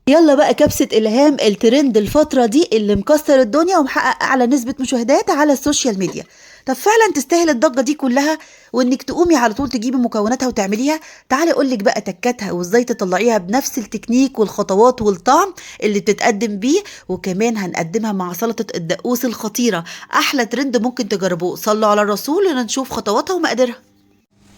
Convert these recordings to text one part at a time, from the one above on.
يلا بقى كبسة إلهام، الترند الفترة دي اللي مكسر الدنيا ومحقق أعلى نسبة مشاهدات على ال social media. طب فعلا تستاهل الضجة دي كلها وإنك تقومي على طول تجيبي مكوناتها وتعمليها؟ تعالي أقولك بقى تكاتها وإزاي تطلعيها بنفس التكنيك والخطوات والطعم اللي بتتقدم بيه، وكمان هنقدمها مع سلطة الدقوس الخطيرة، أحلى ترند ممكن تجربوه. صلوا على الرسول لنشوف خطواتها ومقاديرها.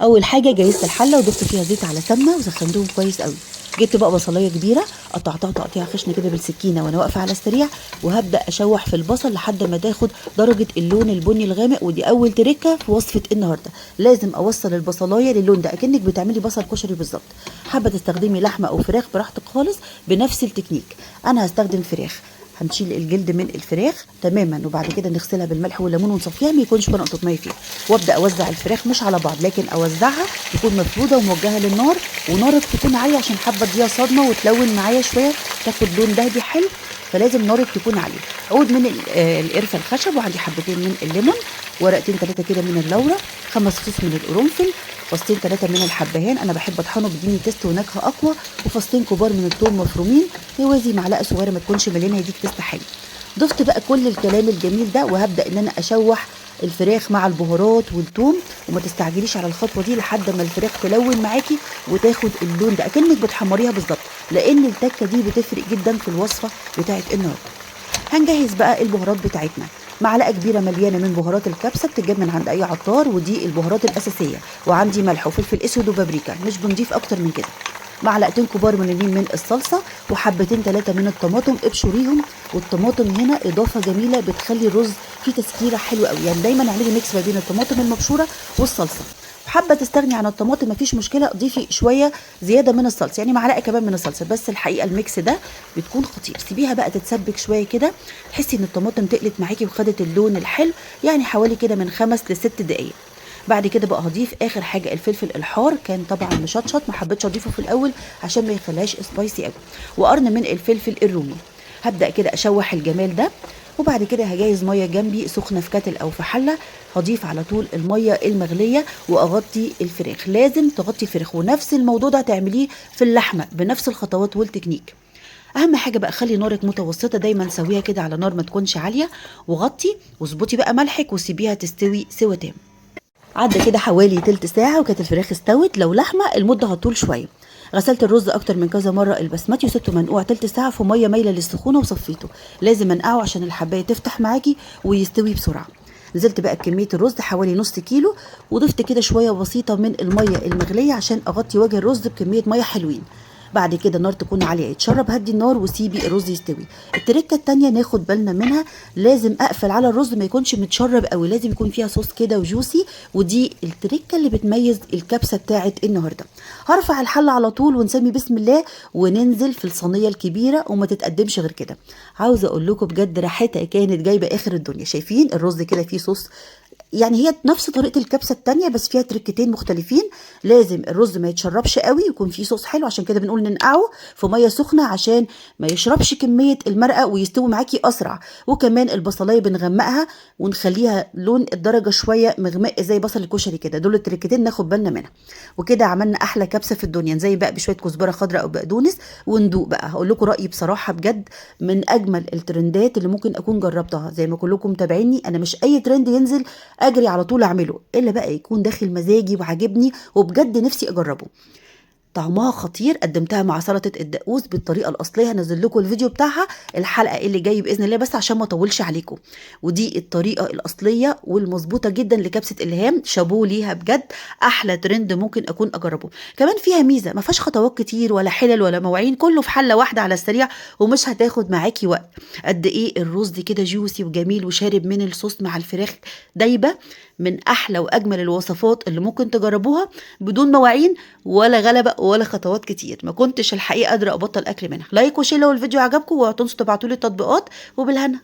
أول حاجة جهزت الحلة وضفت فيها زيت على سمنة وسخنتهم كويس قوي. جبت بقى بصلايه كبيرة قطعتها تقطيعه خشنه كده بالسكينة وانا واقفة على السريع، وهبدا اشوح في البصل لحد ما تاخد درجه اللون البني الغامق. ودي اول تركه في وصفه النهارده، لازم اوصل البصلايه للون ده اكنك بتعملي بصل كشري بالظبط. حابة تستخدمي لحمه او فراخ براحتك خالص بنفس التكنيك. انا هستخدم فراخ، هنشيل الجلد من الفراخ تماما وبعد كده نغسلها بالملح والليمون ونصفيها ما يكونش فيها نقطة مية فيها. وابدا اوزع الفراخ مش على بعض، لكن اوزعها تكون مفروده وموجهه للنار، ونارك تكون عالية عشان حابة اديها صدمة وتلون معايا شوية تاخد لون ذهبي حلو، فلازم نارك تكون عالية. عود من القرفه الخشب، وعندي حبتين من الليمون، ورقتين 3 كده من اللورة، 5 فصوص من القرنفل، فصين 3 من الحبهان، انا بحب اطحنه بيديني taste ونكهه اقوى، وفصين كبار من الثوم مفرومين، توازي معلقه صغيرة ما تكونش مليانة هيديك taste حلو. ضفت بقى كل الكلام الجميل ده وهبدا ان انا اشوح الفراخ مع البهارات والثوم، وما تستعجليش على الخطوة دي لحد ما الفراخ تلون معاكي وتاخد اللون ده اكنك بتحمريها بالظبط، لان التكه دي بتفرق جدا في الوصفة بتاعه النهارده. هنجهز بقى البهارات بتاعتنا. معلقه كبيرة مليانة من بهارات الكبسه بتتجاب من عند اي عطار، ودي البهارات الاساسية، وعندي ملح وفلفل اسود وبابريكا، مش بنضيف اكتر من كده. معلقتين كبار مليانين من الصلصه، وحبتين 3 من الطماطم ابشريهم. والطماطم هنا اضافه جميلة بتخلي الرز فيه تسكيره حلوة قوي، يعني دايما اعملي mix ما بين الطماطم المبشوره والصلصه. وحابة تستغني عن الطماطم مفيش مشكلة، ضيفي شوية زيادة من الصلصه، يعني معلقه كمان من الصلصه، بس الحقيقة ال mix ده بتكون خطير. سيبيها بقى تتسبك شوية كده، تحسي ان الطماطم تقلت معاكي وخدت اللون الحلو، يعني حوالي كده من 5 ل6 دقائق. بعد كده بقى هضيف اخر حاجة الفلفل الحار، كان طبعا مشطشط ما حبيتش اضيفه في الاول عشان ما يخليهاش spicy قوي، وقرن من الفلفل الرومي. هبدا كده اشوح الجمال ده، وبعد كده هجهز مية جنبي سخنة في kettle او في حله، هضيف على طول المية المغليه واغطي الفراخ. لازم تغطي الفراخ، ونفس الموضوع ده هتعمليه في اللحمة بنفس الخطوات والتكنيك. اهم حاجة بقى خلي نارك متوسطه، دايما سويها كده على نار ما تكونش عالية، وغطي واظبطي بقى ملحك وسيبيها تستوي سوا تام. عدى كده حوالي تلت ساعة وكانت الفراخ استوت. لو لحمه المدة هتطول شوية. غسلت الرز اكتر من كذا مرة البسمتي وسبته منقوع تلت ساعة في مية مايلة للسخونه وصفيته. لازم انقعه عشان الحبايه تفتح معاكي ويستوي بسرعة. نزلت بقى بكمية الرز حوالي نص كيلو، وضفت كده شوية بسيطة من المية المغليه عشان اغطي وجه الرز بكمية مية حلوين. بعد كده النار تكون عالية، يتشرب، هدي النار وسيبي الرز يستوي. التركة التانية ناخد بالنا منها، لازم اقفل على الرز ما يكونش متشرب قوي، لازم يكون فيها صوص كده وجوسي، ودي التركة اللي بتميز الكبسه بتاعه النهارده. هرفع الحلة على طول ونسمي بسم الله وننزل في الصينية الكبيرة، وما تتقدمش غير كده. عاوزه اقول لكم بجد ريحتها كانت جايبه اخر الدنيا. شايفين الرز كده فيه صوص، يعني هي نفس طريقه الكبسه التانية بس فيها تركتين مختلفين. لازم الرز ما يتشربش قوي، يكون فيه صوص حلو، عشان كده بنقول ننقعه في مية سخنة عشان ما يشربش كمية المرقه ويستوي معاكي اسرع. وكمان البصلايه بنغمقها ونخليها لون الدرجة شوية مغمق زي بصل الكشري كده. دول التركتين ناخد بالنا منها. وكده عملنا احلى كبسة في الدنيا. نزين بقى بشوية كزبره خضراء او بقدونس وندوق بقى. هقول لكم رايي بصراحة بجد من اجمل الترندات اللي ممكن اكون جربتها. زي ما كلكم متابعيني، انا مش اي ترند ينزل اجري على طول اعمله، الا بقى يكون داخل مزاجي وعاجبني وبجد نفسي اجربه. طعمها خطير. قدمتها مع سلطة الدقوس بالطريقة الاصلية، هنزل لكم الفيديو بتاعها الحلقة اللي جاي باذن الله، بس عشان ما اطولش عليكم. ودي الطريقة الاصلية والمظبوطه جدا لكبسه الهام، شابوه ليها بجد، احلى ترند ممكن اكون اجربه. كمان فيها ميزة، ما فيهاش خطوات كتير ولا حلل ولا مواعين، كله في حله واحدة على السريع ومش هتاخد معاكي وقت. قد ايه الرز كده juicy وجميل وشارب من الصوص مع الفراخ، دايبه. من احلى واجمل الوصفات اللي ممكن تجربوها بدون مواعين ولا غلبه ولا خطوات كتير. ما كنتش الحقيقة قادرة ابطل اكل منها. like و share لو الفيديو عجبكم، وتنسوا تبعتوا لي التطبيقات، وبالهنا.